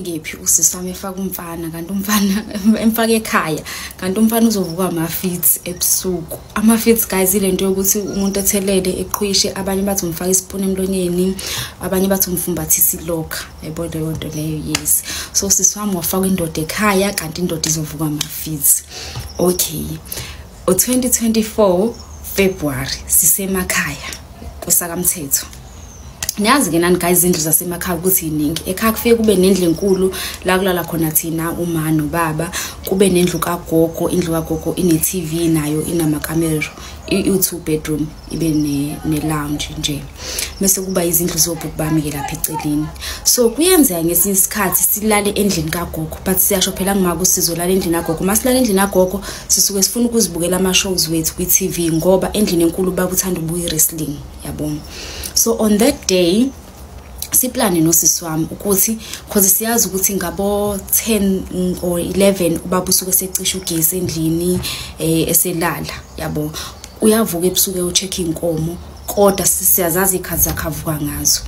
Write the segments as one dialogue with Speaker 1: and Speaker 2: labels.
Speaker 1: Ngephi usisi wami efaka umfana, kanti umfana emfaka ekhaya, kanti umfana uzovuka ama-fits ebusuku. Ama-fits guys, ile nto yokuthi umuntu ethelele eqhwishe, abanye bathi umfaka isipuni emlonyeni, abanye bathi umfumbathisa ilokha, yayibona leyo nto leyo. Yes, so usisi wami wafaka indoda ekhaya, kanti indoda izovuka ama-fits. Okay, u-2024 February, sisemakhaya kusakamthetho. Niyazi-ke nani guys, izindlu zasemakhaya ukuthi iningi. Ekhaya kufike kube nendlu enkulu la kulala khona thina, uma nobaba, kube nendlu kagogo. Indlu kagogo ine-TV nayo, inamakamero, i-two bedroom, ibe ne-lounge nje. Bese kuba izindlu zobhuti bami-ke lapha eceleni. So kuyenzeka ngesinye isikhathi silale endlini kagogo, but siyasho phela ngimaka sizolala endlini kagogo. Uma silala endlini kagogo, sisuke sifuna ukuzibukela ama-shows wethu kwi-TV, ngoba endlini enkulu baba uthanda ukubuka i-wrestling, yabona. So on that day siplane nosisi wami ukuthi, cause siyazi ukuthi ngabo 10 or 11 ubaba usuke secisha ugesi endlini, eselala, yabo. Uyavuka ebusuku eyo-check inkomo, kodwa siyazazi izikhathi zakhe avuka ngazo.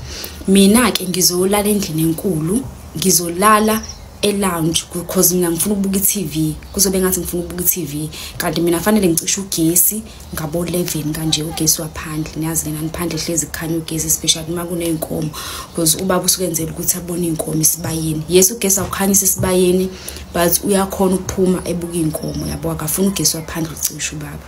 Speaker 1: Mina-ke ngizolala endlini enkulu, ngizolala e-lounge, because mina ngifuna ukubuka i-TV, kuzobe ngathi ngifuna ukubuka i-TV, kanti mina fanele ngicishe ugesi ngabo 11 kanje, ugesi waphandle. Niyazi nani, phandle hlezi kukhanya ugesi, especially uma kuney'nkomo, because ubaba usuke enzela ukuthi abone iy'nkomo esibayeni. Yes, ugesi awukhanyisi esibayeni, but uyakhona ukuphuma ebuka iy'nkomo, yabo. Akafuni ugesi waphandle ucishe ubaba.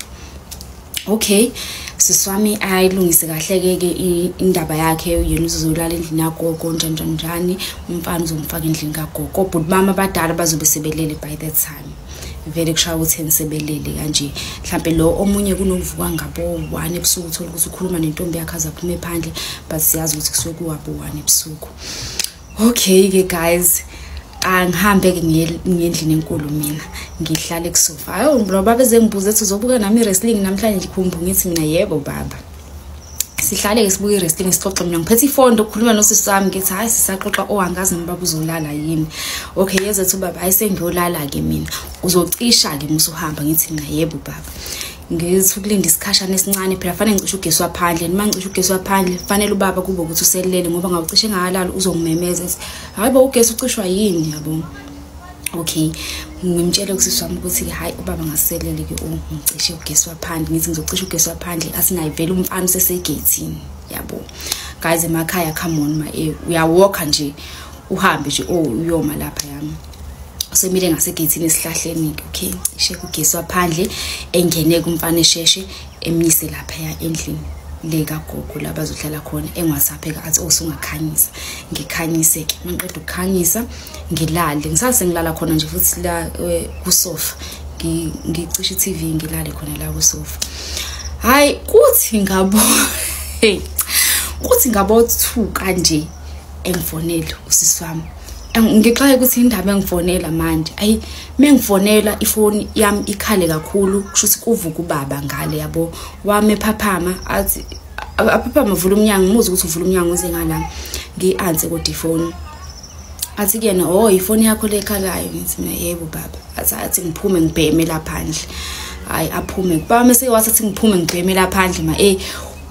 Speaker 1: Okay, sisi wami ayilungise kahle-ke ke indaba yakhe, yena uzolala endlini yagogo, njani njani njani, umfana uzomfaka endlini kagogo. Obhuti bami abadala bazobe sebelele by that time, vele kushaya u-10 sebelele kanje. Mhlampe lo omunye kunokuvuka ngabo 1 ebusuku, uthola ukuthi ukhuluma nentombi yakhe aze aphume phandle, but siyazi ukuthi kusuke kuwabo 1 ebusuku. Okay-ke guys, angihambe-ke ngiye endlini enkulu, mina ngihlale kusofa. Hayi, ngoba beze ngibuza ethi, "Uzobuka nami i-wrestling namhlanje?" Khumbu ngithi mina, "Yebo baba." Sihlale-ke sibuke i-wrestling, sixoxe. Mina ngiphethe ifoni okukhuluma nosisi wami, ngithi, "Hhayi, sisaxoxa." Oh, angazi noma baba uzolala yini. Okay, yezethu ubaba, "Hhayi, sengiyolala-ke mina, uzocisha-ke musuhamba." Ngithi mina, "Yebo baba." Ngithi ukulinda isikhashana esincane, phela fanele ngicishe ugesi waphandle. Uma ngicishe ugesi waphandle, fanele ubaba kube ukuthi uselele, ngoba ngawucishe engakalali uzongimemeza ethi, "Hayi bo, ugesi ucishwa yini?" Yabo. Okay, ngimtshele usisi wami ukuthi, "Hhayi, ubaba ngaselele-ke, ngicishe ugesi waphandle." Ngithi ngizocisha ugesi waphandle, asinaye vele umfana usesegeyithini, yabo. Guys, emakhaya, come on, ma uyawalka nje, uhambe nje, oh, uyoma lapha yami, usemile ngasegeyithini esihlahleni-ke. Okay, cishe ugesi waphandle, engene kumfana, esheshe emyise laphaya endlini le kagogo la bazohlala khona. Engiwhatsapp-ke athi, "Oh, usungakhanyisa." Ngikhanyise-ke. Uma ngiqeda ukukhanyisa, ngilale, ngisase ngilala khona nje futhi la kusofa, ngicishe i-TV, ngilale khona la kusofa. Hhayi, kuthi ngabo hey, kuthi ngabo 2 kanje engifonele usisi wami. Ngixaye ukuthi indaba engifonela manje. Ayi, mengifonela, ifoni yami ikhale kakhulu, kusho ukuthi kuvuka ubaba ngale, yabo. Wami ephaphama, athi aphaphama, vula umnyango, ngimuze ukuthi uvula umnyango uze ngala, ngiyi-answer kodwa ifoni. Athi kuyena, "Oh, ifoni yakho le ekhalayo?" Ngithi mina, "Yebo baba." Athi ngiphume ngibheme laphandle. Hayi, aphume baba, mase wathi athi ngiphume ngibheme laphandle. Ma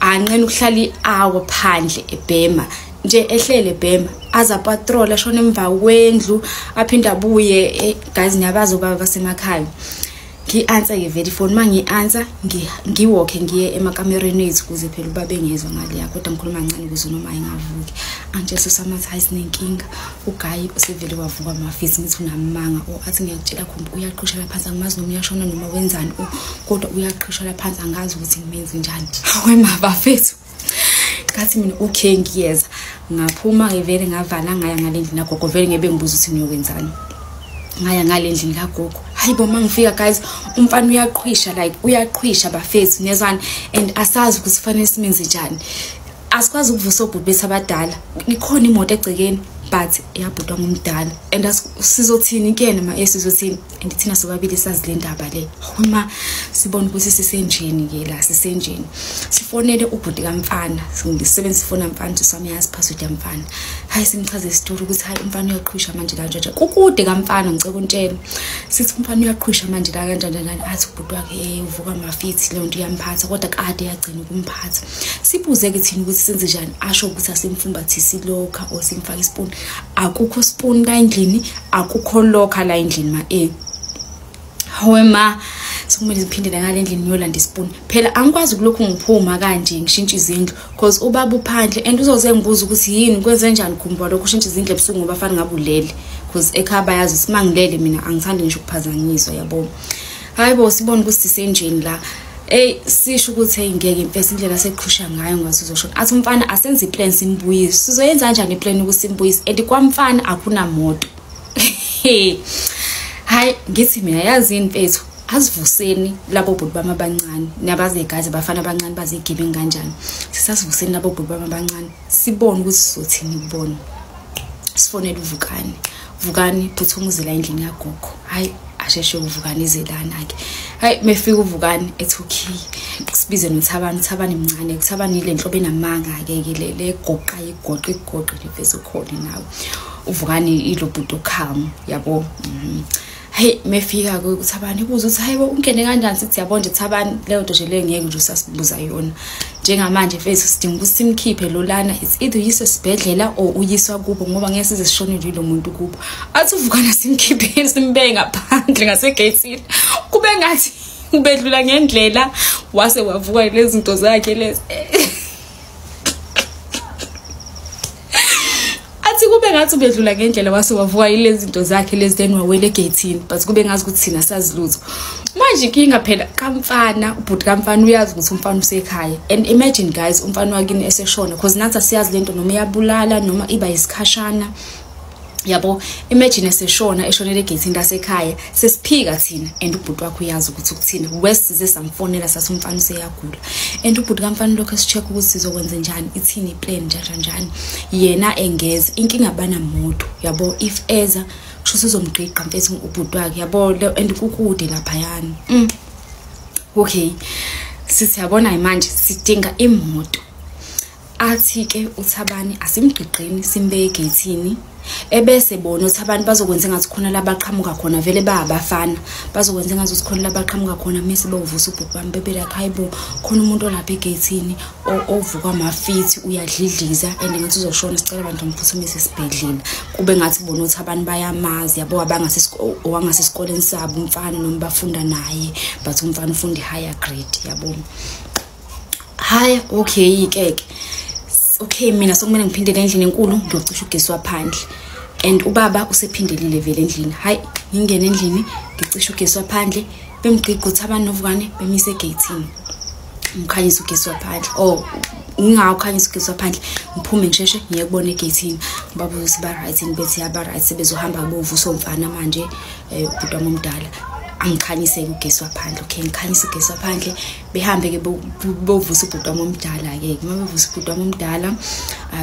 Speaker 1: anqena ukuhlala i-hour phandle ebhema nje, ehlele ebhema, aze apatrol, ashona emva kwendlu, aphinde abuye. Guys, niyabazi obaba basemakhaya. Ngi-answer-ke vele ifoni. Uma ngi-answer, ngiwalke ngiye emakamereni ethu, ukuze phela uba bengezwa ngaleya, kodwa ngikhuluma kancane ukuze noma engavuki. Angitshela usamathi, "Hayi, sinenkinga, uguy usevele wavuka amafisi." Ngithi, "Unamanga." O, athi, "Ngiyakutshela khumbi, uyaqhusha phansi, angimazi noma uyashona noma wenzani, o kodwa uyaqhusha phansi, angazi ukuthi ngimenze njani." Hawe mabafethu, ngathi mina, "Okay, ngiyeza." Ngaphuma-ke vele, ngavala, ngaya ngale ndlini kagogo. Vele ngebe ngibuza ukuthi ngiyokwenzani. Ngaya ngale ndlini kagogo. Hayi bo, uma ngifika guys, umfana uyaqhwisha, like uyaqhwisha bafethu, niyezwani? And asazi ukuthi kufanele simenze njani. Asikwazi ukuvusa obhuti bethu abadala. Ikhona imoto egcekeni, but yabhutwa ngumdala, and sizothini kuyena ma sizothini? And thina sobabili sazi le ndaba le. Uma sibona ukuthi sisenjeni-ke la, sisenjeni, sifonele ubhuti kamfana. Ngisebenzisa ifoni yamfana, ukuthi sami yazi password yamfana. Hayi, simchaze isitori ukuthi, hayi, umfana uyaqhwisha manje la, nje kukude kamfana. Ngicela untshela, sithi umfana uyaqhwisha manje la, kanjani kanjani. Athi ubhuti wakhe, uvuka amafithi, leyo nto iyamphatha, kodwa kade yagcina ukumphatha. Sibuze-ke thina ukuthi senze njani. Asho ukuthi asimfumbathise ilokha or simfake isipuni. Akukho spoon la endlini, akukho locker la endlini ma Hawe ma, sekumele ngiphindele ngale endlini ngiyolanda ispoon. Phela angikwazi ukulokhu ngiphuma kanje ngishintsha izindlu because ubaba uphandle and uzoze ngibuza ukuthi yini kwenze njani khumba lokho ushintsha izindlu ebusuku ngoba fanele ngabe ulele because ekhaya bayazi ukuthi mangilele mina angithandi ngisho ukuphazanyiswa yabo. Hayibo sibone ukuthi sisenjeni la. Ey sisho ukuthi hey ngeke impela indlela seqhusha ngayo ngathi uzoshona. Athi umfana asenze iplan simbuyise. Sizoyenza kanjani iplan ukuthi simbuyise? And kwamfana akunamoto. Hayi ngithi mina yazini mfethu asivuseni labo bhuti bami abancane nabaze guys abafana abancane bazigibengu kanjani. Sisasivuseni labo bhuti bami abancane sibone ukuthi sizothini kubona. Sifonele uVukani. Vukani phuthuma uze la endlini yagogo. Hayi asheshe uVukani ize lana ke. Hayi mefika uVukani ethi okay sibize noThabani. uThabani mncane, uThabani ile nhlobo enamanga ke ke le goqa igoqa igoqa nje bese khona nawe. uVukani ilo bhuti ocalm yabo. Hey mefika ke uThabani ubuza ukuthi hayibo ungene kanjani, sithi yabo nje Thabani leyo nto nje le ngeke nje usasibuza yona. Njengamanje mfethu sidinga ukuthi simkhiphe lo lana, it's either uyiswe esibhedlela or uyiswa kubo ngoba ngeke size sishone nje lo muntu kubo. Athi uVukani simkhipheni simbeke ngaphandle ngasegeyithini. Kube ngathi ubedlula ngendlela wase wavuka lezi zinto zakhe lezi. Athi kube ngathi ubedlula ngendlela wase wavuka ilezi zinto zakhe lezi then wawela egeyithini but kube ngazi ukuthi thina sazi lutho. Manje inkinga phela kamfana, ubhuti kamfana uyazi ukuthi umfana usekhaya. And imagine guys umfana wakini eseshona because nathi asiyazi lento noma iyabulala noma iba isikhashana. Yabo imagine eseshona eshonele egeyithini lasekhaya sesiphika thina and ubhuti wakho uyazi ukuthi ukuthina wesize samfonela sathi umfana useyagula and ubhuti kamfana lokho esicheck ukuthi sizokwenza njani ithini iplan njani njani yena engeza inkinga banamoto yabo if eza kusho sizomgqiqa mfethu ubhuti wakhe yabo and kukude laphayana. Okay sithi yabona manje sidinga imoto. Athi ke uThabani asimgqiqeni simbeke egeyithini ebese bona ukuthi abantu bazokwenza ngathi khona labaqhamuka khona vele bayabafana bazokwenza ngathi ukuthi khona labaqhamuka khona mase bawuvusa ubhuti wami bebe like hayibo khona umuntu olapha egeyithini ovuka amafithi uyadlidliza and ngathi uzoshona sicela abantu bamphuthumise esibhedlela. Kube ngathi bona ukuthi abantu bayamazi yabo abangasesikoleni sabo umfana noma bafunda naye but umfana ufunda higher grade yabo. Hayi okay ke okay mina sokumele ngiphindele endlini enkulu ngiyocisha ugesi waphandle and ubaba usephindelile vele endlini. Hayi ngingene endlini ngicisha ugesi waphandle bemgqiqa uThabani noVukani bemise egeyithini ngikhanyisa ugesi waphandle oh ngingawukhanyisa ugesi waphandle ngiphume ngisheshe ngiye kubona egeyithini ngibabuza ukuthi ba right yini bethi yaba right sebezohamba bovusa umfana manje ubhuti wami omdala angikhanyise ugesi waphandle. Okay ngikhanyise ugesi waphandle behambe ke bovusa ubhuti wami omdala ke uma bevusa ubhuti wami omdala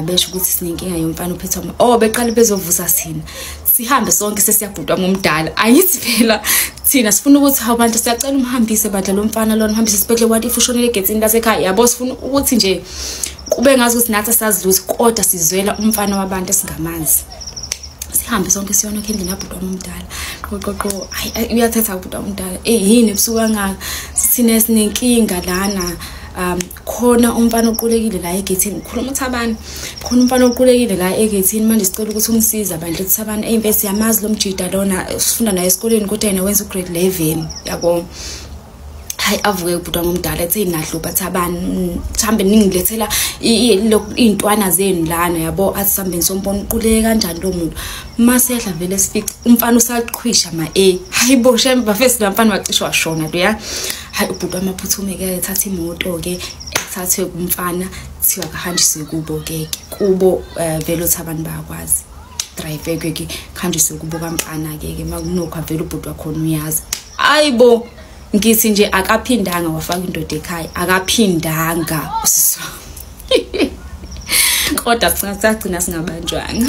Speaker 1: besho ukuthi sinenkinga yomfana uphethwe oh beqale bezovusa thina sihambe sonke sesiyabhuti wami omdala. Ayithi phela thina sifuna ukuthi hawu bantu siyacela umhambise bandla lo mfana lona umhambise esibhedlela what if ushonele egetsini lasekhaya yabo sifuna ukuthi nje kube ngazi ukuthi nathi asazi lutho kodwa sizwela umfana wabantu esingamazi. Sihambe sonke siyonokha endlini yabhuti wami omdala qoqoqo hayi uyathetha ubhuti wami omdala yini ebusuku kangaka sithina sinenkinga lana khona umfana oqulekile la egeyithini khuluma uThabani khona umfana oqulekile la egeyithini manje sicela ukuthi umsize bandla uThabani impela siyamazi lo mjida lona sifunda naye esikoleni kodwa yena wenza ugrade 11 yabo. Hayi avuke ubhuti wami omdala ethi nahlupha Thabani mhlambe ningilethela iy'ntwana zenu lana yabo athi sihambeni sombona uquleke kanjani lo muntu. Masehla vele sifice umfana usaqhwisha ma hayibo shame bafesi lo mfana wacishe washona loya. Hayi ubhuti wami aphuthume ke ethatha imoto ke ethathwe kumfana kuthiwa kahanjiswe kubo ke kubo vele uThabani bayakwazi drive ke kuhanjiswe kubo kamfana ke makunokho vele ubhuti wakhona uyazi. Hayibo ngithi nje akaphindanga wafaka indoda ekhaya akaphindanga usiswa kodwa sagcina singabanjwanga.